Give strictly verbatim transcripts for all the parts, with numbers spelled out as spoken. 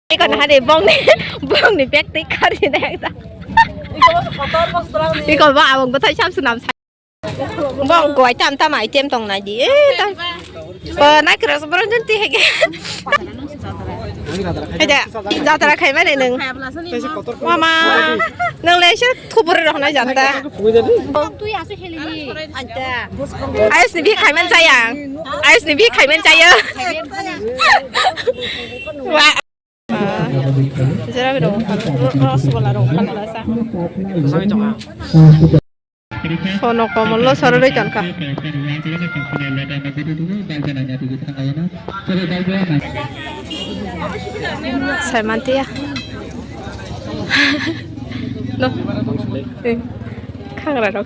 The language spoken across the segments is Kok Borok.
Iko na hari bongni, bongni bag twi kari na ekta. Iko ba abang bathai sam sunam sa. Bong koi tam tam item tong na di. Eh, tam. Ba na kira sabron jun ti hege. Hede, jatra khai mane nung. Mama, nung le se thupur rok na janta. Tui asu heli. Anta. Ayos ni bi khai man chaya. Ayos ni bi khai man chaya. Wa. Ah, jera biro, rosgola rok, kalala sa. Sono komolo sororoi tongkha. Saimantiya. No. Eh, khagra rok.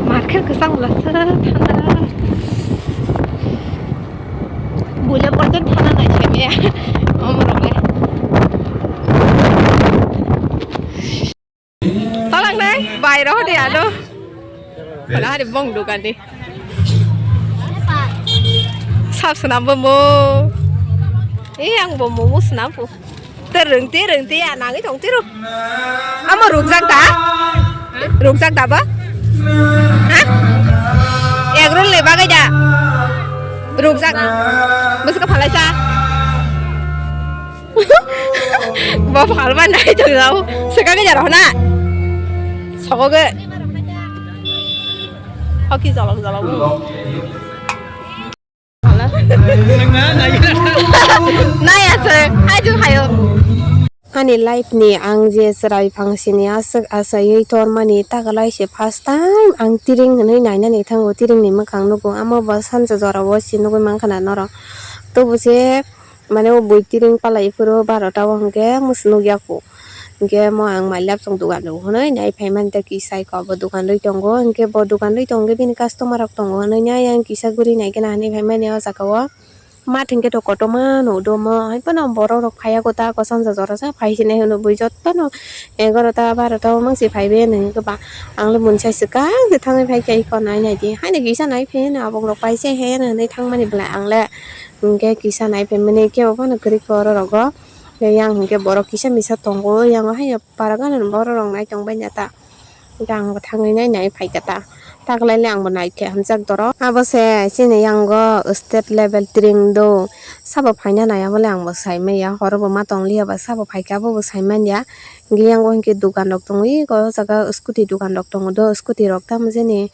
Market kwchang bwlasa thanda. Buila borjak thanda nai se maya. Omorok le. Talang nai, bai roh de ano. Hala hari bong dukan di. Sab senam bo mo. Eh, ang bo momo senam po. Tereng tereng te ya nangi tong tiru. Amo rukjak da? Rukjak da ba? Ha? Egg roll le bagai da. Rukjak. Bwswk phalai sa. Bo phalma nai tong jao. Seka ke jaro na. Sogo ge. Hoki jalong jalong. Nai aswk, hai jwk hayo. Ani life ni ang je chwrai phangsini aswk achaiwi tormani takwlai se first time ang tiring hwnwi nainani thango, tiring ni mwkhang nugo, amo bo sanja jora o se nugwi mankha na norok. Tobo se mane o bui tiring palai phuru barota o hwnkhe musu nukya kho. Hwnkhe mo ang mai lapsong dugan rw hwnwi nai phaimani tei kisa eko bo dugan rwi tongo, hwnkhe bo dugan rwi tongo, bini customer rok tongo hwnwi nai ang kisa guri naikhe na hinwi phaimani o jaga o. Mat hwnkhe to kotorma no domo, hai phano borok rok phaiya kho ta, kosong ja jora sa phai sinai hwnwi bui jotono egarota barota o mangsi phaibai hwnwi hwnkhe ba ang le mwnsa swkang se thangwi phaikha eko nai naidi, haino kisa nai phai hwnwi abong rok paisa he hwnwi thangmani belai ang le hwnkhe kisa nai phaimani kebo phano kwrwi khe oro rogo. Yang hwnkhe borok kisa misa tongo, yang o haino para gana ni borok rok nai tong bai ya ta. Hwnkhe ang bo thangwi nai nai phaikha ta. Taklai le ang bo naikhe hamjak dorok. Abo se chini yang o state level tring do. Sabo phaina nai abo le ang bo sai manya. Horo bo ma tong liya ba sabo phaikha abo bo sai manya. Hwnkhe yang o hwnkhe dukan rok tongwi o jaga scooty dukan rok tongo do. Scooty rok tamo jani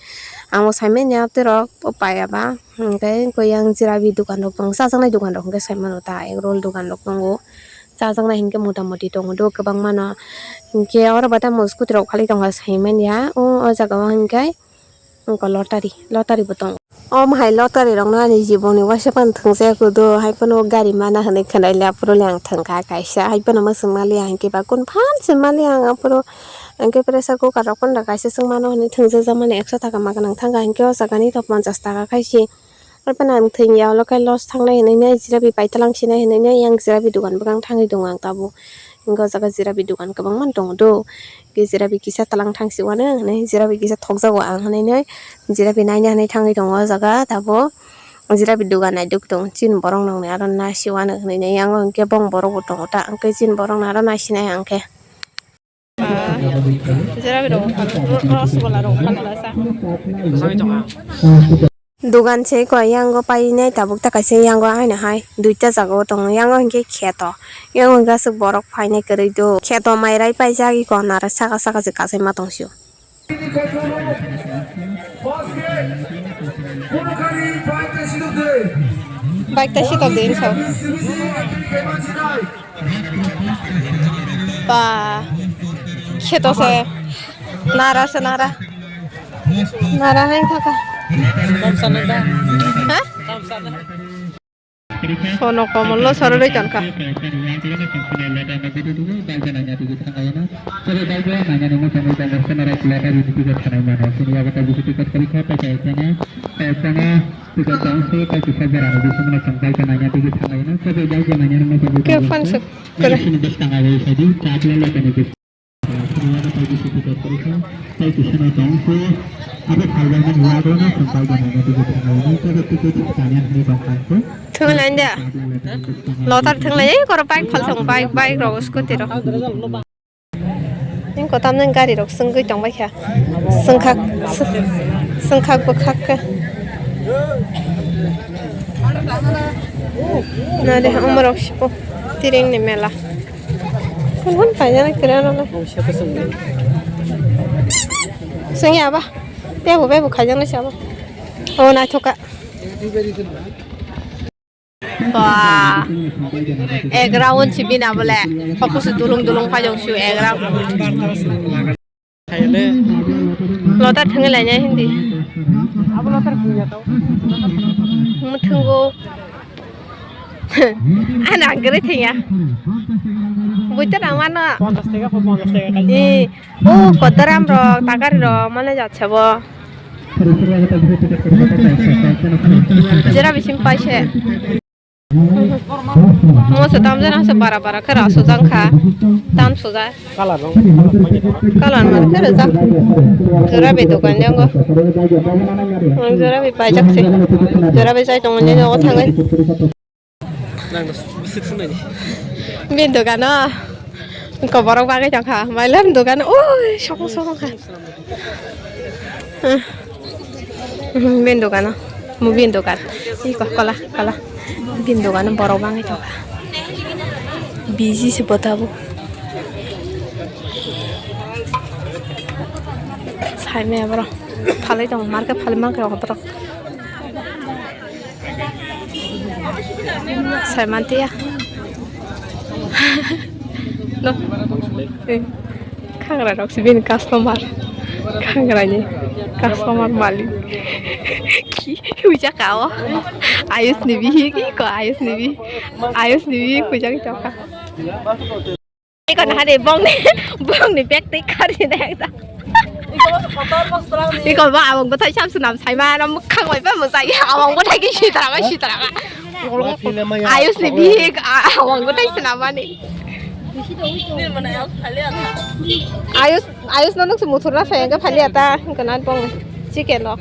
ang bo sai manya tei rok o paiya ba. Hwnkhe yang jirabi dukan rok tongo, chajaknai dukan rok hwnkhe sai mano ta, egg roll dukan rok tongo, chajaknai hwnkhe mota moti tongo do kwbangma no. Hwnkhe oro bo tamo scooty rok phali tongkha sai manya, o, o jaga o hwnkhe lottery, lottery bo tongo. Omo hai lottery rok no ani jibon ni waisa phano thwngsa ya kho do, hai phano gari mana hinwi khwnai le aphuru le ang thwngkha kaisa, hai phano mwswk maliya hwnkhe ba kun phan se maliya ang aphuru. Hwnkhe pressure cooker rok phano kaisa chwng mano hinwi thwngsa jak mani ekso taka ma gwnang thangkha, hwnkhe o jaga ni to ponchas taka khai se. Arpano ang thwngya ulo khe loss thangnai hinwi nai jirabi paitwlang sinai hinwi nai yang jirabi dugan bwkang thangwi tongo ang tabuk. Hwnkhe o jaga jirabi dugan kwbangma tongo do. Hwnkhe jirabi kisa twlang thang si uanw hinwi jirabi kisa thokjago ang hinwi nai jirabi naina hinwi thangwi tongo o jaga tabuk. Jirabi dugan naiduk tongo chini borok nokni aro nasi uanw hinwi nai yang o hwnkhe bong borok bo tongo ta hwnkhe chini borok no aro nasinai ang khe. Ah, jera biro, ro-, rosgola rok phalna sa. Dugan se ko yango painai tabuk ta kaisa yango haino hai duita jaga o tongo yango hwnkhe kheto yango hwnkhe aswk borok phainai kwrwi do kheto mairai paijak iko nara saka saka se kasai ma tong sio. Bike ta si tok de so. Ba, kheto se nara se nara. Nara nai thaka. Ha? Sono komolo sororoi tongkha. Khe phan se kore. Thwnglainda. Lotar thwnglai, koro bike phal thung, bike, bike rok, scooty rok. Ning kotam nang gari rok swngwi tongbai kha. Swngkhak, swngkhak bwkhak khe. Nari omorok sipo tiring ni mela. Kun kun paijana kira rok. Swngya ba. Bebo bebo khaijana sabo. O naithoka. Wah, egra won si bina bole. Fokus dulung dulung phai jong su egra. Lota thangwi lainai hindi. Muthungo. Ana gre thengya. Buita na mano. Ponchash taka po, ponchash taka kali. Eh, oh, kotoram rok, takari rok, mane jatsa bo. Jera bisim paise. Mo se tam jana se bara bara khe ra sujang kha. Tam suja. Kalar rong, kalar manya rong. Kalar mar khe rwjak. Jora be dokan jango. Ang jora be paijak se. Jora be jai tongo nini nogo thangwi. Nang dos, bisik sunai ni. Bin dogano. Ko borok bagwi tongkha. Mailam dogano. Oi, sokong sokong kha. Bin dogano. Mu bin dogan. Iko kola kola. Bin dogano borok bagwi tongkha. Busy se bo tabuk. Sai me borok. Phalwi tong market phalwi mankhe borok. Saimantiya. No. Eh, khangra rok si bini customer. Khangra ni customer malik. Ki huja kao. Ayus ni bihi ki ko ayus ni bihi. Ayus ni bihi huja ki toka. Iko nahari bongni bongni bag tei kari na ekta. Iko ba abang bwthai sam sunam saima no mukhang bai ba mujai abang bwthai ki sitra ba sitra ba. Ayus ni bihik abang bwthai sunam ani. Ayus Ayus no nuk muthur na sayang phali ata kana bong chicken lo.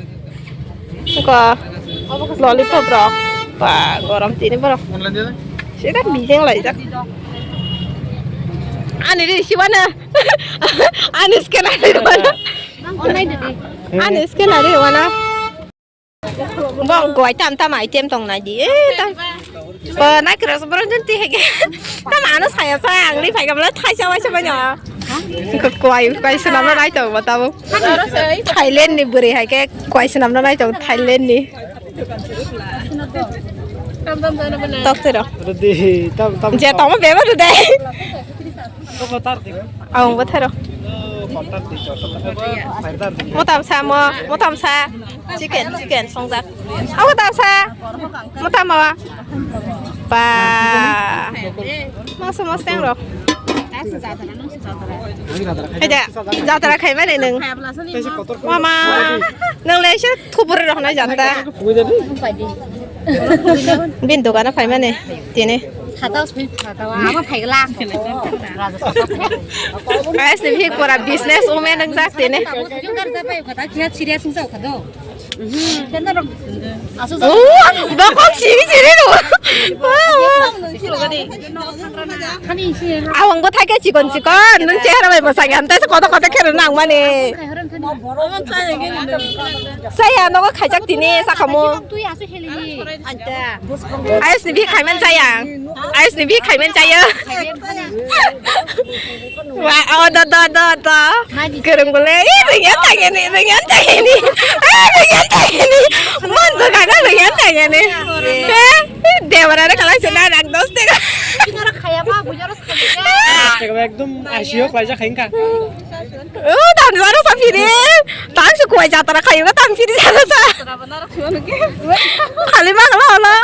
Ko lollipop rok. Ba, gorom tini borok. Sida bijeng laijak. Ani ri siwana. Ani scanner ri wana. Ani scanner ri wana. Bong koi tam tam item tong nai di. Eh, tam. Ba, nai kira sa borok jon ti hege. Tam ano saya sa, ang ri phai gamla thai sa wai sa banyo. Ko koi, koi sunam na nai to, ba tabo. Thailand ni bwrwi hai khe koi swnamna nai tongo Thailand ni. Tok tero. Redi, tam, tam, je tam. Tongma beba tu dai. Toko tar di. Aung bo thero. Ko tar di, ko tar di. Mo tam sa mo, mo tam sa. Chicken, chicken songjak. Aung tam sa. Mo tam ma. Ba. Mo so mo steng ro. Haida, jatra khaimani nwng. Mama, nwng le se thuburi roknai jatra. Bin dogano phaimani tini. Ama phaigla. Guys, ni bhi pura business woman wngjak tini. Oh, bokong siri siri do. Awang bo thake chikon chikon, nung chehara bai bwsai gam, tei koto koto khe rwna ang mani. Saya nogo khaijak tini, sakamo. Ayos ni bihik khaiman saya. Ayos ni bihik khaiman saya. Wa, oh, do, do, do, do. Kereng bole, eh, ringan tangan ni, ringan tangan ni. Eh, ringan tangan ni. Mon tu kana ringan tangan ni. Eh, dewara re kalang sena rang dos tega. Ekdom asio klaijak khaingka. Oh, dan baru sapire. Tang su kuai jatra khayu ka tang phiri jatra sa. Khali ma khala hola.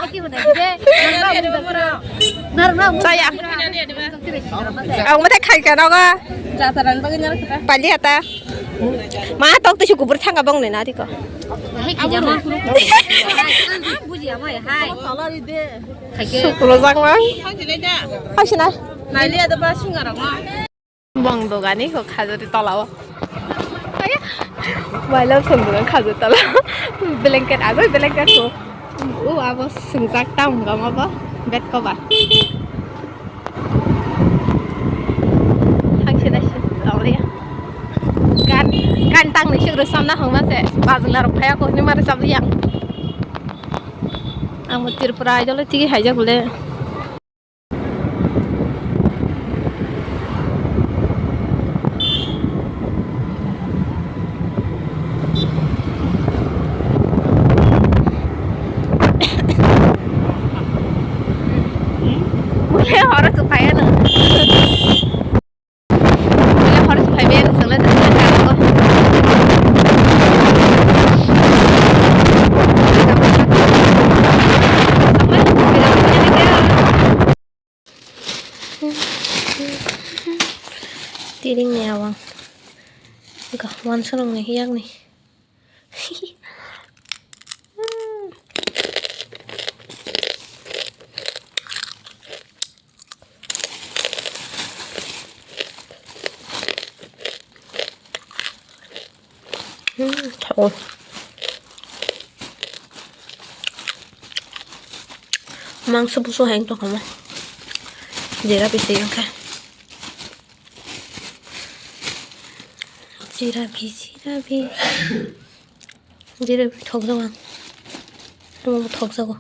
Saya. Ang mate khai ka noga. Pali hata. Ma tok tu su kubur thanga bong ne na diko. Sukro jang ma. Asina. Nai le ada ba singa rang ma. Bong dogani ko khajari tolao. Aya. Waila song dogan khajari tolao. Blanket agoi blanket ko. O abo swngjak tam gam abo bed cover. Hangsina si tolaya. Gan gan tang ni sik rwsam na hongma se. Bajla rok phaya ko ni mare sabli yang. Ang Tripura idol tigi haijak le. Mule horo chukaya no. Mule horo chukai be no chwngla chwngla chwngla. Tiring ni awang. Ga wan sorong ni hiyak ni. Hmm, thago. Mangso buso hai tongkha mo. Jera bisi wngkha. Jera bi, jera bi. Jera bi thokjago ang. Omo bo thokjago.